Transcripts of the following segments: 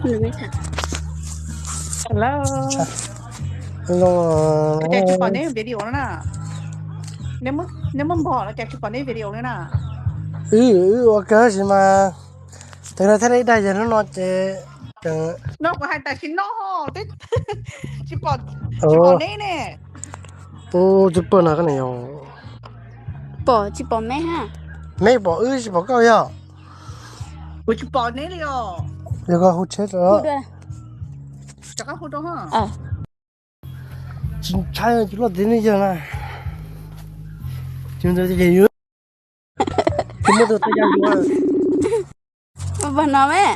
Hello. Cas tsis pom neb video no na? Neb muab npog los cas tsis pom neb video no na? Wb, wb ua kawg sis mas, tes no thiaj li dag yag hnub no ces. No kuv hais tam sim no, tsis pom, tsis pom neb ne. Ub, twb pawg no koj niam yog. Pom tsis pom me ha? Me pom wb tsis pom koj yog. Kuv tsis pom neb li os. Yog koj hu tsheb rau. Rov qab hu rau. Tsis ntshai, tsis luaj tid ne yog na. Tsis ntshai ces yus tsis muaj tus tau yog yus. Pog no me,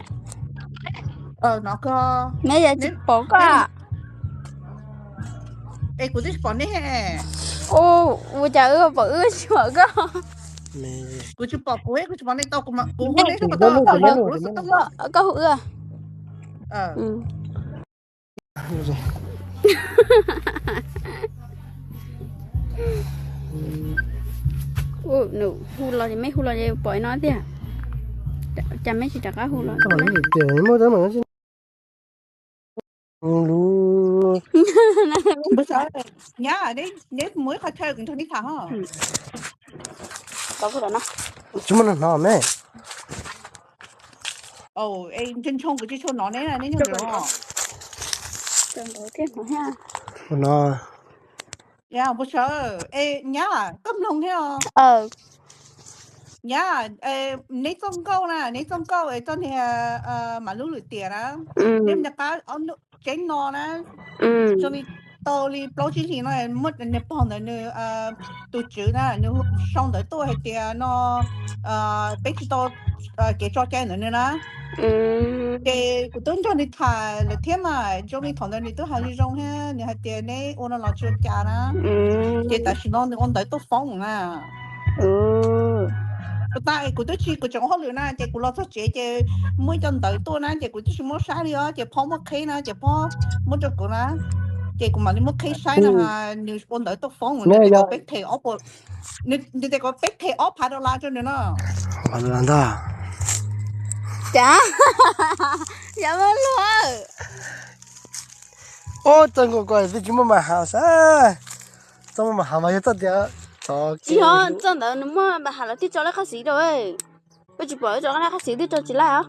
me yog tsis pom koj. Es kuv twb tsis pom neb. Ua cas wb pom wb tsis pom koj? Kuv tsis pom kuv, kuv tsis pom neb tau, kuv hu neb, kuv hu neb. Koj hu wb. Nws hu los, me hu los pom no tiag. Cas me tsis rov qab hu los? Nyab, neb mus ib qho chaw kuv nrog neb tham ho. Tsis muaj neeg hnov me. Ntshe ntshoo kuv tsis tshua hnov neb, neb nyob ntawd. Ua no. Nyab, koj mloog thiab os. Nyab, neb txoj nkauj na, neb txoj nkauj es txoj niag Mam Lub Lwm Tiam na, neb mus rov qab tseeb no na. Zoo li tau li plaub tsib hlis no muaj niag pog ntawd nws, tus tswv na, nws sau ntawv tuaj hais tias no peb tsis tau kev tso cai ntawm nws na. Ces kuv twb nrog nws tham lawm thiab mas, zoo li thaum ntawd nws twb hais zoo zoo thiab, nws hais tias neb ua no los tsis ua cas na. Ces tam sim no nws ua ntawv tuaj foob na. Kuv tas kuv twb tsis, kuv tseem ua hauj lwm na, ces kuv los txog tsev ces muaj ib co ntawv tuaj na, ces kuv twb tsis muab saib li os, ces phob muab qhib na, ces phob muab rau kuv na, ces kuv mam li muab qhib saib na. Nws ua ntawv tuaj foob, nws tias kom peb them ob phav dollar rau nws no. Cas, yog muaj luag. Ob, txoj nkauj ko twb tsis muaj mas has sav. Txoj muaj mas has mas yog txoj tias, tsis yog txoj ntawd nws muaj mas has los twb tso laj qab xis rau. Koj tsis pom tso laj qab xis twb tso tsis laj os.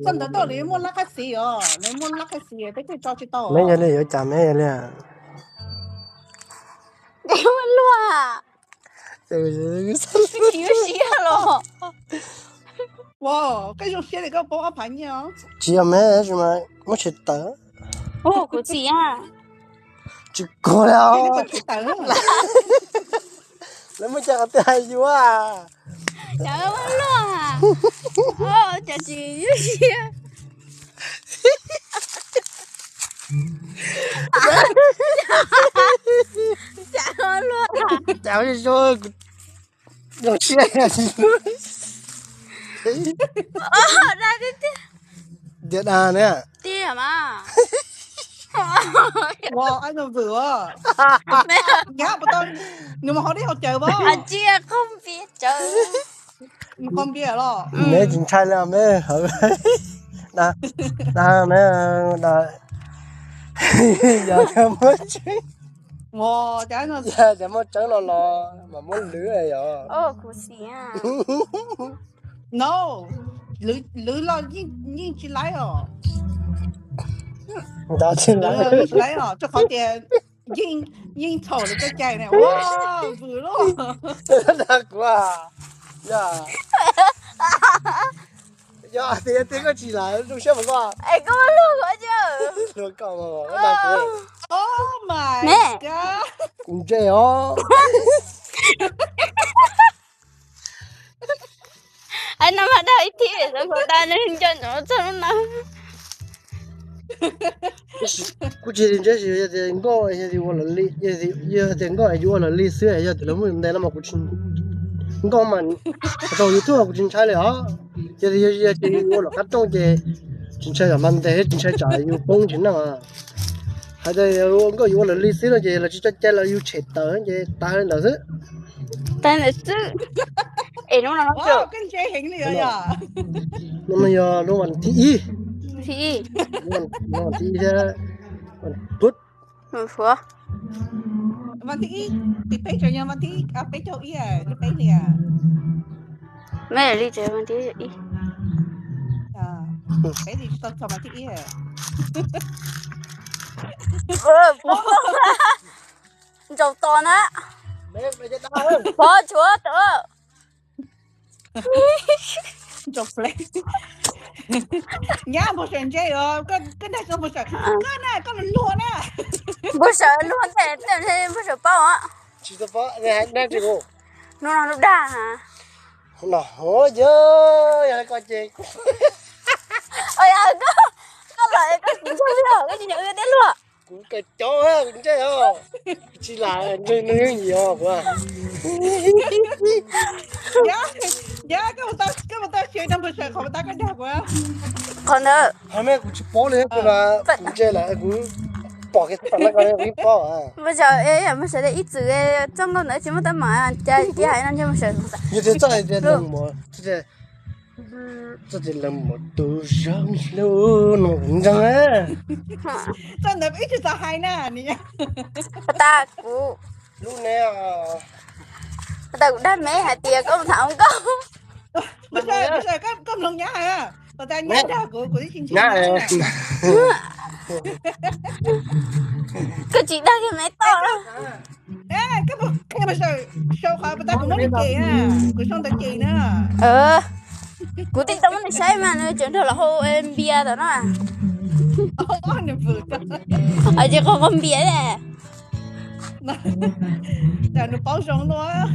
Txoj ntawd tau li muaj laj qab xis os, nws muaj laj qab xis peb thiaj tso tsis tau. Me yog li yuav cas me yog li. Muaj luag. Koj tsis zoo siab los? Ua, koj zoo siab li koj poob ob phav nyiaj os. Tsis yog me, tsis mas muab tshem tawm. Kuv txiv a. Tsis kov li. Lawv muaj cai qhov twg hais yuav. Cas muaj luag, cas tsis zoo siab. Cas muaj luag. Cas zoo siab. Dag tiag tiag. Tiag dag na. Tiag mas. Ua, ai no vwm os. Nyab puas tau, nws mus hauv dej hauv cawv pab. Tsis, qhov npias cawv. Nws qhov npias los. Neb tsis ntshai li me hawv. Dag, dag, yog tias muaj tseeb, yog tias muaj tseeb los los mas muab lwv yog. No, lwv los yeej tsis laib os. Ntawd tsis laib os, rau qhov tias yeej txhaum lawv cov cai na. Ua, vwm lauj. Dag kuv a. Yog, yog tias tias koj tsis laib zoo siab mas koj. Es koj muaj luag koj. Luag koj mas koj dag kuv. Oh my god. Kuv ntse os. Ai no mas dag ib thib xav kom tag nws nco ntsoov txog lub no. Kuv tsis ntshai, yog tias nkauj, yog tias ua lawv li, yog tias nkauj yus ua lawv li xwb, yog tias lawv muaj ntes no mas kuv tsis, nkauj mas tau yus tuaj kuv tsis ntshai li os. Yog tias yus ua lawv qab rooj ces tsis ntshai tsam mas ntes, tsis ntshai tsam yus poob tsis neej. Hais tias nkauj yus ua lawv li xwb no ces lawv tsis tso cai los yus tshem tawm ces tas li ntawd xwb. Tas li ntawd xwb. Es hnub no, hnub no yog lub vas thib ib. Thib ib. Vas thib ib thiab, vas thib ib, tim peb tseem yog vas thib peb caug ib, lub peb li. Meb li tseem vas thib ib. Peb li tsis tau txog vas thib ib. Ntsaum tos na. Pov tshuav tau. Nyab npau sawv ntse os, koj dag npau sawv, koj na koj luag luag na. Npau sawv luag ntej tej npau sawv paub. Tsis tau paub, hnub no lub dag na. No yog, yog koj ces, koj los koj tsis ntseeg luag, koj tsis nyiam wb tias luag. Kuv kawm cov kuv ntse os, tsis lam ntseeg nws yog kuv. Yog, koj mus tau siv npau sawv qhov tab koj dag kuv. Qhov ntawd. Hos mej kuv tsis paub li, kuv ntse lawm kuv pom kiag txoj pam no kuv paub. Npau sawv, npau sawv ib txwm txoj nkauj ntawd tsis muaj teeb meem, cas cia hais no ntshe npau sawv. Yog tias txoj hais tias leej muam, txoj tias leej muam tus zoo hlub no kuv ntseeg. Txoj ntawd ib tsis txawj hais na. Pas tas kuv, lub ne, pas tas kuv dag Meb hais tias koj mus tham hluas nkauj. Koj mloog nyab, pas tas nyab dag kuv, kuv twb tsis ntseeg. Koj tsis dag kiag Meb tau. Koj mus qhia npau sawv, sau qhov pas tas kuv muab nws cem, kuv sau ntawv cem na. Kuv twb tau muab nws saib mas nws tseem nrog lawv hau npias tam no. Nws qhov npias, nws paub zoo luaj.